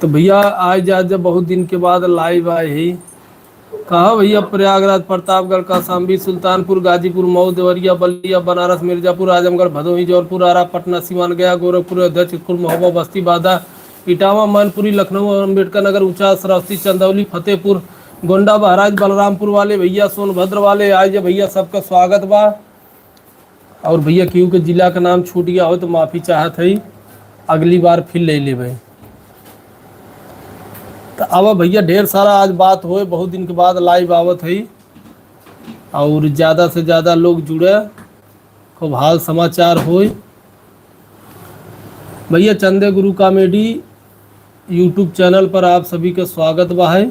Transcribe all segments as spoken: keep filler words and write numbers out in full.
तो भैया, आज, आज जब बहुत दिन के बाद live आए ही, कहा भैया, प्रयागराज, प्रतापगढ़, कौशाम्बी, सुल्तानपुर, गाजीपुर, मऊ, देवरिया, बलिया, बनारस, मिर्जापुर, आजमगढ़, भदोही, जौनपुर, आरा, पटना, सिवान, गया, गोरखपुर, अध्यक्ष, कुल महोबा, बस्ती, बादा, इटावा, मैनपुरी, लखनऊ, अम्बेडकर नगर, ऊंचा, श्रावस्ती, चंदौली, फतेहपुर, गोंडा, बहराइच, बलरामपुर वाले भैया, सोनभद्र वाले, आज भैया सबका स्वागत बा। और भैया, केहू के जिला का नाम छूट गया हो तो माफी चाहत है, अगली बार फिर ले लेबे। तो अब भैया, ढेर सारा आज बात होए, बहुत दिन के बाद live आवत है, और ज्यादा से ज्यादा लोग जुड़े, खूब हाल समाचार होए। भैया, चंदे गुरु comedy YouTube channel पर आप सभी का स्वागत बा है।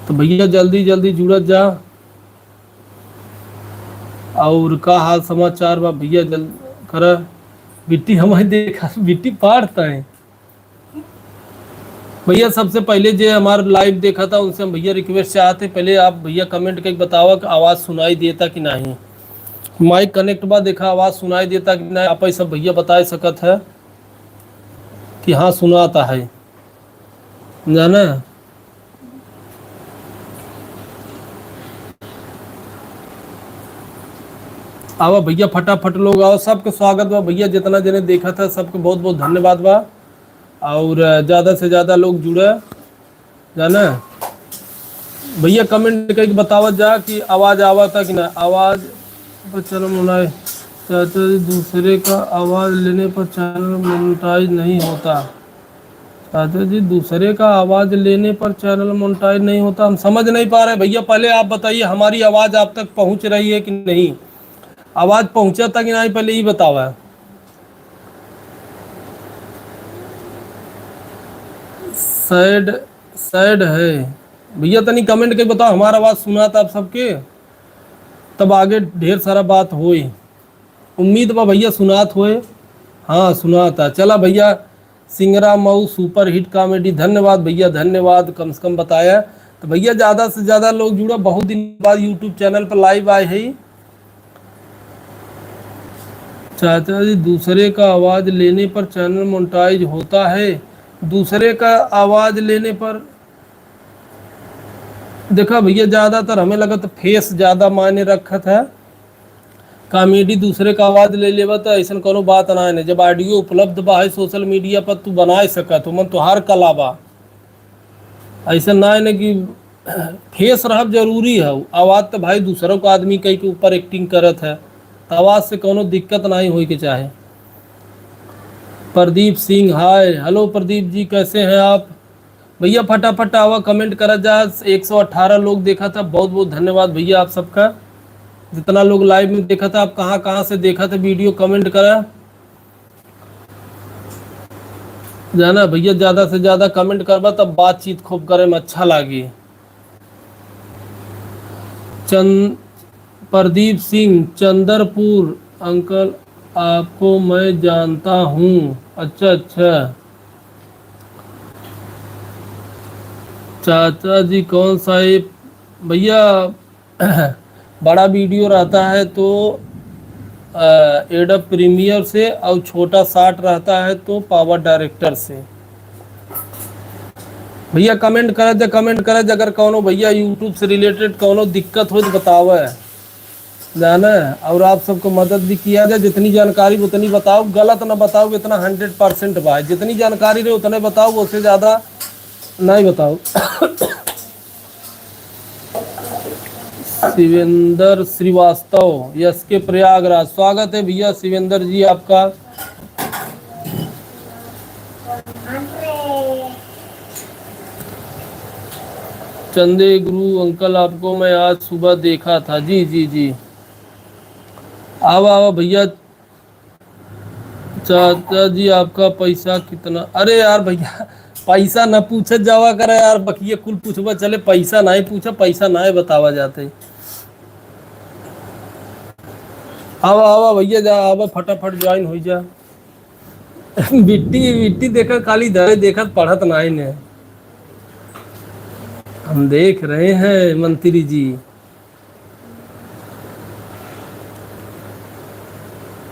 तो भैया, जल्दी जल्दी जुड़त जा। और का हाल समाचार बा भैया, जल करा। बिट्टी हमारी देखा, बिट्टी पाड़ता है। भैया, सबसे पहले जे हमार live देखा था, उनसे हम भैया request चाहते, पहले आप भैया comment करके बतावा कि आवाज सुनाई देता कि नहीं। Mic connect बा, देखा आवाज सुनाई देता कि नहीं, आप ही सब भैया बताए सकत है कि हाँ सुनाता है, जाना। आवा भैया, फटाफट लोग आओ, सबके स्वागत बा भैया, जितना जने देखा था सबके बहुत बहुत धन्यवाद बा। और ज्यादा से ज्यादा लोग जुड़े, जाना। भैया, comment करके बतावत जा कि आवाज आवता कि ना। आवाज पर channel monetize, चाचा जी, दूसरे का आवाज लेने पर channel monetize नहीं होता। चाचा जी, दूसरे का आवाज लेने पर channel monetize नहीं होता। हम समझ नहीं पा रहे भैया, पहले आप बताइए, हमारी आवाज आप तक पहुंच रही है कि नहीं? आवाज पहुंचा था कि नहीं, पहले ये बतावा। Sad, sad है भैया, तनी comment करके बताओ, हमारा आवाज सुनात आप सबके, तब आगे ढेर सारा बात होई। उम्मीद बा भैया सुनात होए। हाँ, सुनाता। चला भैया, सिंगरा मऊ super hit comedy, धन्यवाद भैया, धन्यवाद, कम से कम बताया। तो भैया, ज्यादा से ज्यादा लोग जुड़ा, बहुत दिन बाद YouTube channel पर live आए हैं। चाचा जी, दूसरे का आवाज लेने पर channel monetize होता है? दूसरे का आवाज लेने पर, देखा भैया, ज्यादातर हमें लगत face ज्यादा मायने रखत है। Comedy दूसरे का आवाज ले लेबा त ऐसन कोनो बात ना है। जब audio उपलब्ध बा है social media पर, तू बनाए सकत हो, मन तोहार कला बा। ऐसा ना है ना कि face रहब जरूरी है, आवाज तो भाई दूसरों का आदमी कहीं के ऊपर acting करत है, तो आवाज से कोनो दिक्कत नहीं होए के चाहे। प्रदीप सिंह, हाय, hello प्रदीप जी, कैसे हैं आप? भैया, फटाफट आवा, comment करा जा। एक सौ अठारह लोग देखा था, बहुत बहुत धन्यवाद भैया आप सबका। जितना लोग live में देखा था, आप कहाँ कहाँ से देखा था, video comment करा। जाना भैया, ज्यादा से ज्यादा comment करबा, तब बातचीत खूब करे में अच्छा लागी। चंद, प्रदीप सिंह, चंदरपुर, uncle, आपको मैं जानता हूँ। अच्छा, अच्छा। चाचा जी, कौन सा app? भैया, बड़ा video रहता है तो, अ, Adobe Premiere से, और छोटा short रहता है तो Power Director से। भैया, comment करत जा, comment करत जा, अगर कौनो भैया YouTube से related कौनो दिक्कत हो तो बतावे, जाने, और आप सबको मदद भी किया जाए। जितनी जानकारी उतनी बताओ, गलत ना बताओ, इतना hundred percent बा, जितनी जानकारी रहे उतने बताओ, उससे ज्यादा नहीं बताओ। शिवेंद्र श्रीवास्तव, S K प्रयागराज, स्वागत है भैया शिवेंद्र जी आपका। चंदे गुरु uncle, आपको मैं आज सुबह देखा था। जी, जी, जी। आवा, आवा भैया, चाचा जी, आपका पैसा कितना? अरे यार भैया, पैसा ना पूछत जावा करे यार, बकिया कुल पूछबा चले, पैसा नाहीं पूछा, पैसा नाहीं बतावा जाते। आवा, आवा भैया, जा, आवा, फटाफट join हो जा। बिट्टी, बिट्टी देखा, खाली धरे देखत पढ़त नाहीं ने। हम देख रहे हैं मंत्री जी।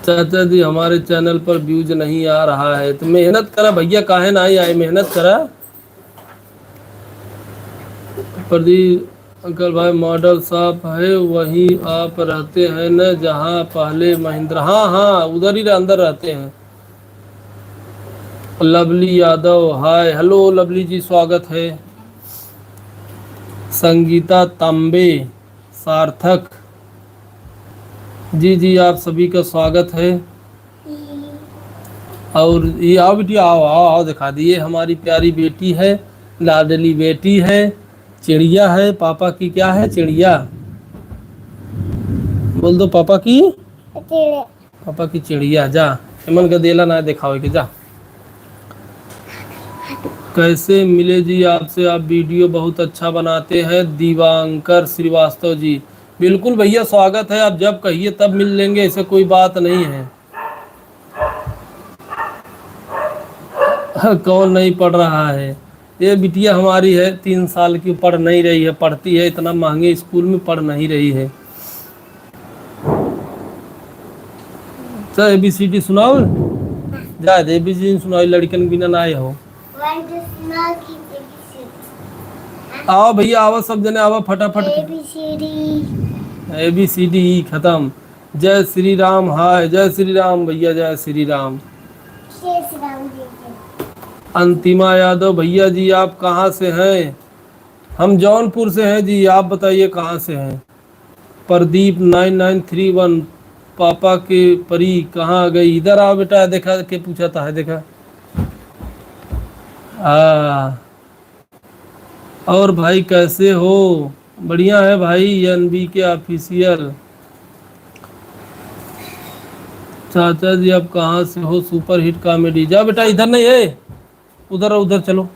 चाचा जी, हमारे चैनल पर व्यूज नहीं आ रहा है, तो मेहनत करा भैया, काहे ना आई, आई मेहनत करा। प्रदीप अंकल भाई, मॉडल शॉप है, वहीं आप रहते हैं न, जहाँ पहले महिंद्रा, हाँ, हाँ, उधर ही अंदर रहते हैं। लवली यादव, हाय, हेलो लवली जी, स्वागत है। संगीता तांबे, सार्थक जी, जी, आप सभी का स्वागत है। और ये आओ बिटिया, आओ, आओ, आओ, दिखा दी, ये हमारी प्यारी बेटी है, लाडली बेटी है, चिड़िया है। पापा की क्या है? चिड़िया। बोल दो, पापा की चिड़िया। पापा की चिड़िया। जा, एमन का देला ना दिखावे के, जा। कैसे मिले जी आपसे? आप वीडियो बहुत अच्छा बनाते हैं, दिवांकर श्रीवास्तव जी। बिल्कुल भैया, स्वागत है, आप जब कहिए तब मिल लेंगे, ऐसे कोई बात नहीं है। कौन नहीं पढ़ रहा है? ये बिटिया हमारी है, तीन साल की, पढ़ नहीं रही है, पढ़ती है, इतना महंगे स्कूल में पढ़ नहीं रही है। तो एबीसीडी सुनाओ, जा दे, एबीसीडी सुनाओ, लड़कन बिना ना आए हो। One, two, सुना कि एबीसीडी। आओ भैया, आओ, सब जने आओ फटाफट। एबीसीडी। एबीसीडी खत्म। जय श्री राम, हाय, जय श्री राम भैया, जय श्री राम। जय श्री राम जी, जय। अंतिमा यादव, भैया जी, आप कहाँ से हैं? हम जौनपुर से हैं जी, आप बताइए कहाँ से हैं? प्रदीप नाइन नाइन थ्री वन, पापा के परी कहाँ गई? इधर आओ बेटा, देखा के पूछा था, है देखा। हाँ, और भाई कैसे हो? बढ़िया है भाई, एनबीके ऑफिशियल। चाचा जी, आप कहाँ से हो? सुपरहिट कॉमेडी। जा बेटा, इधर नहीं है, उधर, उधर चलो,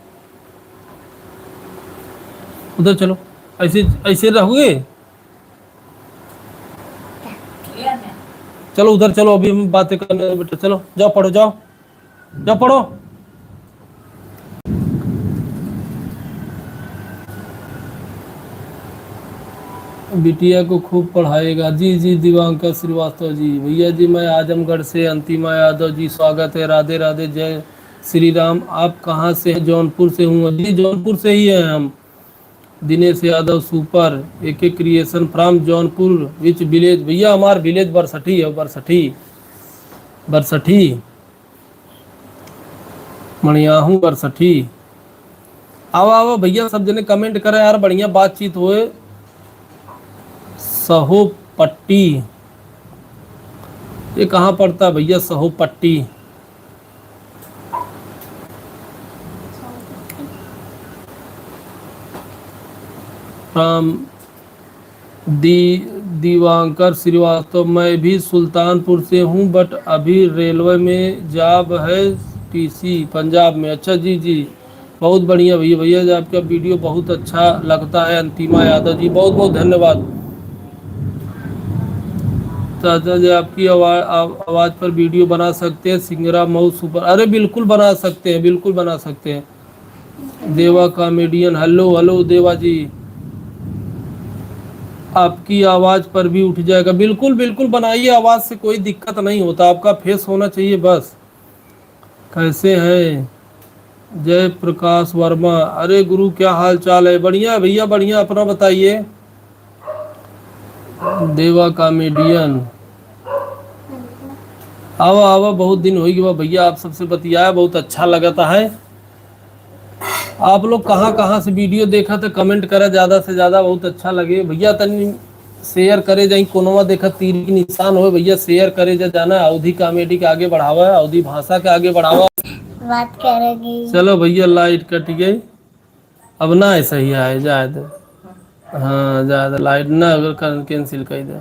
उधर चलो। ऐसे, ऐसे रहोगे? चलो उधर चलो, अभी हम बातें करने हैं बेटा। चलो जाओ, पढ़ो, जाओ, जाओ पढ़ो। बिटिया को खूब पढ़ाएगा। जी, जी, दिवांकर श्रीवास्तव जी। भैया जी, मैं आजमगढ़ से, अंतिमा यादव जी, स्वागत है। राधे राधे, जय श्री राम। आप कहाँ से हैं? जौनपुर से हूँ जी, जौनपुर से ही हैं हम। दिनेश यादव सुपर, एके क्रिएशन फ्रॉम जौनपुर, विच विलेज? भैया हमार विलेज बरसठी है, बरसठी, बरसठी, मणियाहू बरसठी। आवा, आवा भैया, सब जने कमेंट करे यार, बढ़िया बातचीत होए। सहो पट्टी, ये कहाँ पड़ता है भैया, सहो पट्टी? राम दी-, दिवांकर श्रीवास्तव, मैं भी सुल्तानपुर से हूँ, but अभी रेलवे में जॉब है, टीसी, पंजाब में। अच्छा जी, जी, बहुत बढ़िया भैया। भैया जी, आपका वीडियो बहुत अच्छा लगता है। अंतिमा यादव जी, बहुत बहुत धन्यवाद। चाचा जी, आपकी आवा-, आव-, आवाज़ पर वीडियो बना सकते हैं, सिंगरा मऊ सुपर। अरे बिल्कुल बना सकते हैं, बिल्कुल बना सकते हैं। देवा कॉमेडियन, हेलो, हेलो देवा जी, आपकी आवाज़ पर भी उठ जाएगा। बिल्कुल, बिल्कुल बनाइए, आवाज़ से कोई दिक्कत नहीं होता, आपका फेस होना चाहिए बस। कैसे हैं जय प्रकाश वर्मा? अरे गुरु, क्या हाल चाल है? बढ़िया भैया, बढ़िया, अपना बताइए। देवा कॉमेडियन, आवा, आवा, बहुत दिन होइ गवा भैया, आप सबसे बतियाया, बहुत अच्छा लगता है। आप लोग कहाँ कहाँ से वीडियो देखा तो कमेंट करा ज़्यादा से ज़्यादा, बहुत अच्छा लगे भैया। तनी शेयर करे जाई, कोनवा देखा तीर के निशान होए भैया, शेयर करे जा, जाना अवधी कॉमेडी के आगे बढ़ावा, अवधी भाषा के आगे बढ़ावा। बात करेगी। चलो भैया, लाइट कट गई, अब ना ऐसा ही आए, जाए दे। हाँ, जाए दे, लाइट ना अगर कैंसिल कर दे।